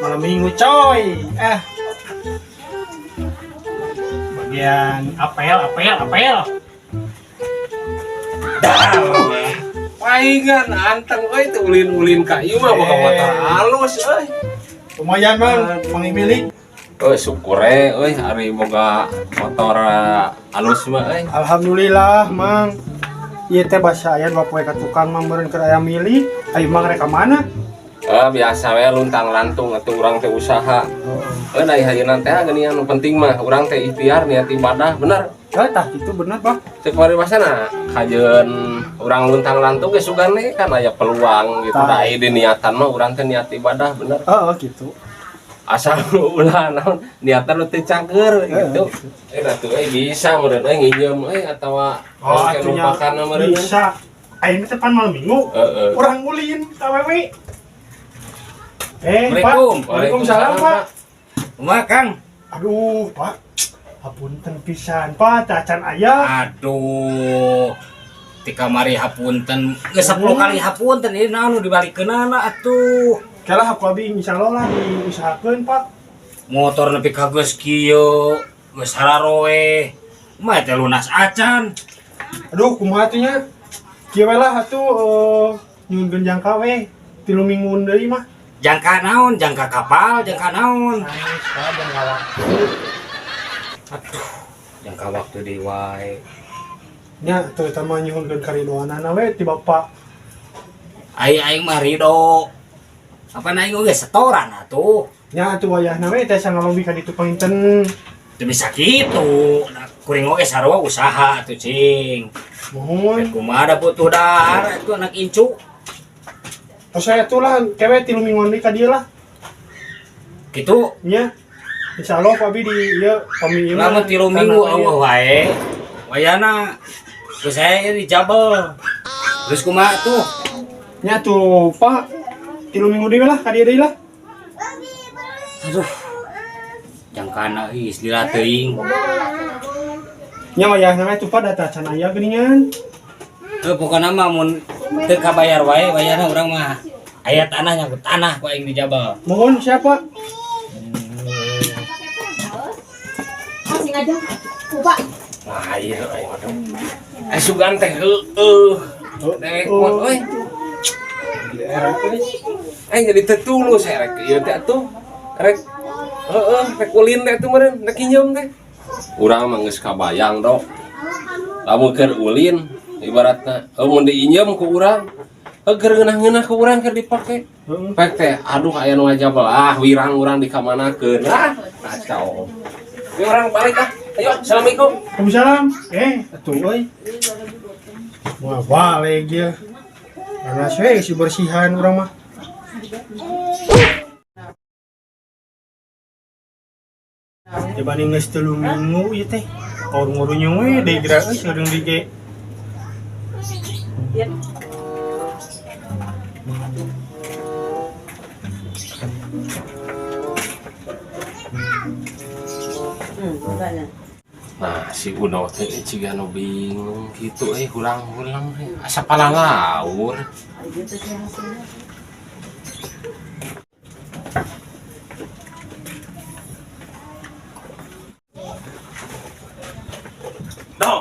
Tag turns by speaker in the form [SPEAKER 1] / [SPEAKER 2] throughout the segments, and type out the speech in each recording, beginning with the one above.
[SPEAKER 1] Malam Minggu coy. Eh. Bagian apel, apel, apel.
[SPEAKER 2] Paingan anteng euy teu ulin-ulin ka ieu mah boga motor halus euy.
[SPEAKER 1] Lumayan, Mang, mang milik.
[SPEAKER 2] Euy syukur we euy ari boga motor halus mah euy.
[SPEAKER 1] Alhamdulillah, Mang. Ieu teh basa aya dua poe ka tukang, Mang, meureun keur aya milik. Ayo Mang rek ka mana?
[SPEAKER 2] Eh biasa we luntang lantung atuh urang teh usaha. Euy da ayeuna teh geuningan nu penting mah urang teh ikhtiar niat ibadah bener.
[SPEAKER 1] Eh, tah gitu bener, Bang.
[SPEAKER 2] Cek paribasana kajeun urang luntang lantung ge sugan we kan aya peluang gitu.
[SPEAKER 1] Tah.
[SPEAKER 2] Da di niatan mah urang teh niat ibadah bener.
[SPEAKER 1] Heeh, gitu.
[SPEAKER 2] Asal ulah naon niatan nu teu cager gitu. Eh atuh euy bisa meureun euy nginjem euy atawa
[SPEAKER 1] Oh,
[SPEAKER 2] kayak
[SPEAKER 1] atunya
[SPEAKER 2] lupakan meureun.
[SPEAKER 1] bisa. Ayeuna teh pan malam Minggu.
[SPEAKER 2] Heeh.
[SPEAKER 1] Urang ulin ka wewe. Eh, Pak.
[SPEAKER 3] Assalamualaikum.
[SPEAKER 1] Waalaikumsalam, Pak.
[SPEAKER 3] Kumaha, Kang?
[SPEAKER 1] Aduh, Pak. Hapunten pisan, Pak. Tacan aya.
[SPEAKER 3] Aduh. Ti kamari hapunten. Geus 10 kali hapunten ieu naon nu dibalikeunana atuh.
[SPEAKER 1] Kalah aku abi insyaallah lah diusahakeun, Pak.
[SPEAKER 3] Motor nepi ka geus kieu, geus hararoe. Mah teh lunas acan.
[SPEAKER 1] Aduh, kumaha atuh nya? Kieu we lah atuh nyuhunkeun jangka we. 3 minggu deui mah.
[SPEAKER 3] Jangka naon? Jangka kapal, jangka naon?
[SPEAKER 1] Sanes, Pak, jangka waktu.
[SPEAKER 3] Aduh, jangka waktu deui wae.
[SPEAKER 1] Nya terutama nyuhunkeun karidoanana we ti Bapak.
[SPEAKER 3] Ai aing mah ridho. Apa aing oge setoran atuh.
[SPEAKER 1] Nya atuh wayahna we teh sangalobi ka ditu panginten.
[SPEAKER 3] Teu bisa kitu. Nah, kuring oge sarua usaha atuh cing.
[SPEAKER 1] Mohon.
[SPEAKER 3] Kumaha da butuh dahar atuh anak incu.
[SPEAKER 1] Terus saya tuh lah, kewe 3 mingguan deui ka dieu lah.
[SPEAKER 3] Gitu.
[SPEAKER 1] Nya. Insyaallah Pak Abi di ieu pami ieu mah.
[SPEAKER 3] Lamun 3 minggu eueuh wae. Wayana geus saya dijabel. Terus kumaha tuh?
[SPEAKER 1] Nya tuh Pak, 3 minggu deui lah ka dieu deui lah.
[SPEAKER 3] Aduh. Jangkana euy lila teuing.
[SPEAKER 1] Nya wayahna we tuh Pak data can aya geuningan.
[SPEAKER 3] Heuh pokona mah mun teu kabayar wae wayana urang mah aya tanahnya ku tanah ku aing dijabel.
[SPEAKER 1] Mohon siapa?
[SPEAKER 4] Masih ngajak, Pak.
[SPEAKER 2] Wah, iya aing mah. Eh sugan teh heueuh. Dewek mah euy. Aing jadi teu tulus rek ieu teh atuh. Rek heueuh rek ulin teh atuh meureun rek injem teh. Urang mah geus kabayang dok. Lamun keur ulin ibaratna mun diinjem ku urang heuh keur ngeunah-ngeunah ku urang keur dipake.
[SPEAKER 1] Heeh.
[SPEAKER 2] Pek teh aduh aya nu ngajabel ah wirang urang dikamanakeun ah kacau. Ini urang balik ah. Ayo, assalamualaikum.
[SPEAKER 1] Waalaikumsalam. Eh, atuh euy. Wah, balik ya. Karena saya si bersihan urang mah. Dibanding geus 3 minggu ieu teh. Kaur-ngurunya we deui geura euy sareng deui ge.
[SPEAKER 2] Nah, si Uno teh ciga nu bingung gitu euy hulang-hulang euy asa palalaur. Dok,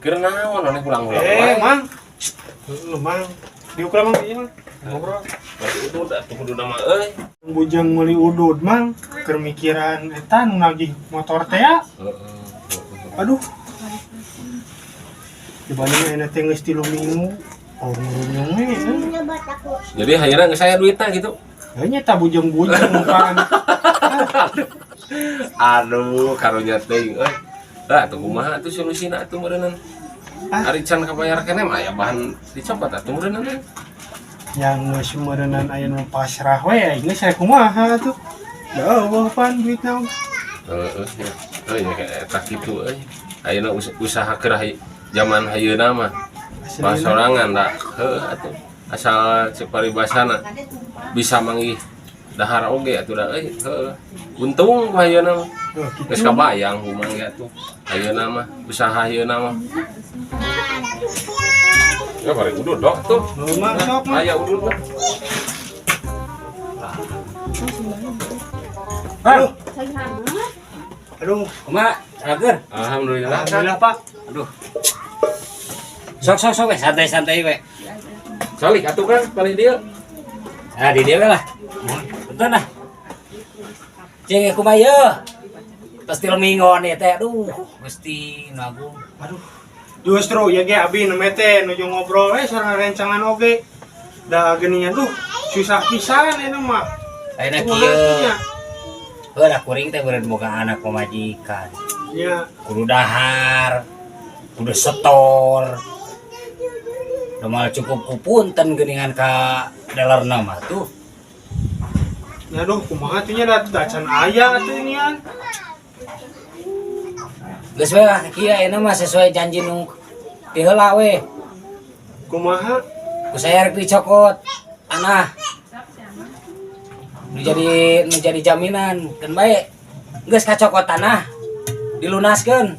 [SPEAKER 2] keur naon aneh hulang-hulang
[SPEAKER 1] Eh,
[SPEAKER 2] wae.
[SPEAKER 1] Mang. Heueuh, Mang. Diukur Mang ieu mah. Ngobrol.
[SPEAKER 2] Bari udud atuh kudu nama euy.
[SPEAKER 1] Bujang meuli udud, Mang. Keur mikiran eta nu nagih motor teh ya.
[SPEAKER 2] Heeh.
[SPEAKER 1] Aduh. Dibanding ayeuna teh geus 3 minggu. Oh, ngurunyung we.
[SPEAKER 2] Jadi akhirnya geus aya duitna gitu.
[SPEAKER 1] Ya nya tah bujeng-bujeng kan.
[SPEAKER 2] Aduh, karunya teuing euy. Lah atuh kumaha atuh solusina atuh meureunnan.
[SPEAKER 1] Ah.
[SPEAKER 2] Ari can kabayar keneh mah aya bahan dicopot atuh meureunnan teh.
[SPEAKER 1] Yang geus meureunnan aya nu pasrah we aing geus rek kumaha atuh. Da eueuh pan duitna.
[SPEAKER 2] Heeh nya. Euy nya eta kitu euy. Ayeuna usaha keur zaman ayeuna mah
[SPEAKER 1] Aslina.
[SPEAKER 2] sorangan da heueuh atuh. Asal cek paribasana bisa manggih dahar oge atuh da euy heueuh. Untung ku ayeuna mah.
[SPEAKER 1] Oh, kitu.
[SPEAKER 2] Geus kabayang kumaha ge atuh. Ayeuna mah usaha ayeuna mah. Ya bari udud dok tuh.
[SPEAKER 1] Heueuh, Mang, sok Mang.
[SPEAKER 2] Aya udud mah.
[SPEAKER 1] Aduh,
[SPEAKER 4] Cai hangat.
[SPEAKER 1] aduh.
[SPEAKER 3] Kumaha? Rager.
[SPEAKER 2] Alhamdulillah.
[SPEAKER 1] Alhamdulillah, Pak.
[SPEAKER 3] Aduh. Sok sok sok we santai-santai we.
[SPEAKER 2] Salik atuh kan paling dia.
[SPEAKER 3] Nah, di dia we lah. Betul nah. Cing kumaha ye? Pasti lemingon ya teh. Aduh, mesti nagung.
[SPEAKER 1] Aduh. Justru ya ge abi nu teh nuju ngobrol we sareng rencangan oge. Da geuningan tuh susah pisan eta mah.
[SPEAKER 3] Ayeuna
[SPEAKER 1] Kumaha
[SPEAKER 3] kieu.
[SPEAKER 1] atuh nya?
[SPEAKER 3] Heuh da kuring teh beureun boga anak pamajikan.
[SPEAKER 1] Ya,
[SPEAKER 3] Kudu dahar, kudu setor. Da moal cukup ku punten geuningan ka dealerna mah tuh.
[SPEAKER 1] Ya aduh kumaha atuh nya da can aya atuh nian.
[SPEAKER 3] Geus we lah kieu ayeuna mah sesuai janji nu ti heula we.
[SPEAKER 1] Kumaha?
[SPEAKER 3] Ku saya rek dicokot tanah. Nu jadi jaminan keun bae. Geus kacokot tanah dilunaskeun.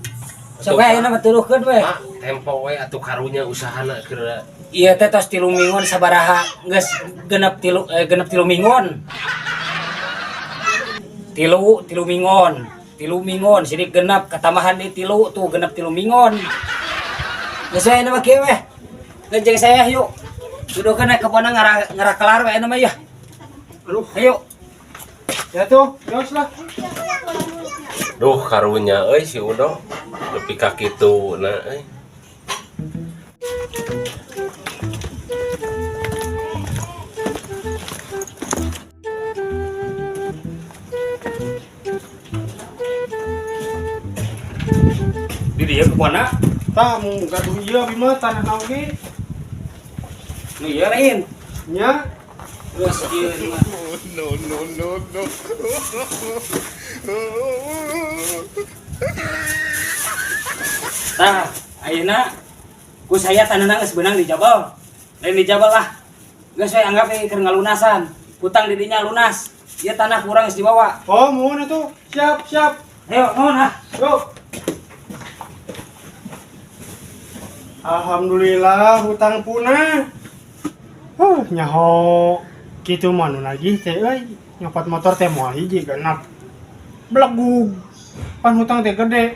[SPEAKER 3] Sok we ayeuna mah turuhkeun we.
[SPEAKER 2] Mak, tempo we atuh karunya usahana keur
[SPEAKER 3] Iya teh tos 3 minggon sabaraha geus genep 3 minggon. 3 minggon. 3 minggon sidik genep katambahan di tilu tuh genep 3 minggon. Geus we ayeuna mah kieu we. Geus jeung saya yuk. Tuduhkeun we kebonna ngarah ngarah kelar we ayeuna mah ya.
[SPEAKER 1] Aduh,
[SPEAKER 3] Ayo.
[SPEAKER 1] ya tuh, terus lah.
[SPEAKER 2] Duh karunya euy si Udo. Nepi ka kitu na euy.
[SPEAKER 3] Di dieu kebonna.
[SPEAKER 1] Tah mau gaduh ieu abi mah tanah oge.
[SPEAKER 3] Nu ieu lain.
[SPEAKER 1] Nya,
[SPEAKER 3] Terus ieu mah.
[SPEAKER 5] No, no, no, no.
[SPEAKER 3] Tah, ayeuna ku saya tanahna geus beunang dijabel. Lain dijabel lah. Geus we anggap we keur ngalunasan. Hutang di dinya lunas. Ieu tanah kurang geus dibawa.
[SPEAKER 1] Oh, mohon atuh. Siap, siap.
[SPEAKER 3] Ayo, nuhun ah.
[SPEAKER 1] Yuk. Alhamdulillah hutang punah. Nyaho kitu mah nu nagih teh euy, nyopot motor teh moal hiji genep. Belegug. Pan hutang teh gede.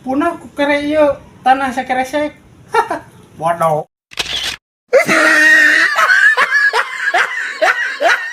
[SPEAKER 1] Punah ku kere ieu tanah sakeresek. Bodoh.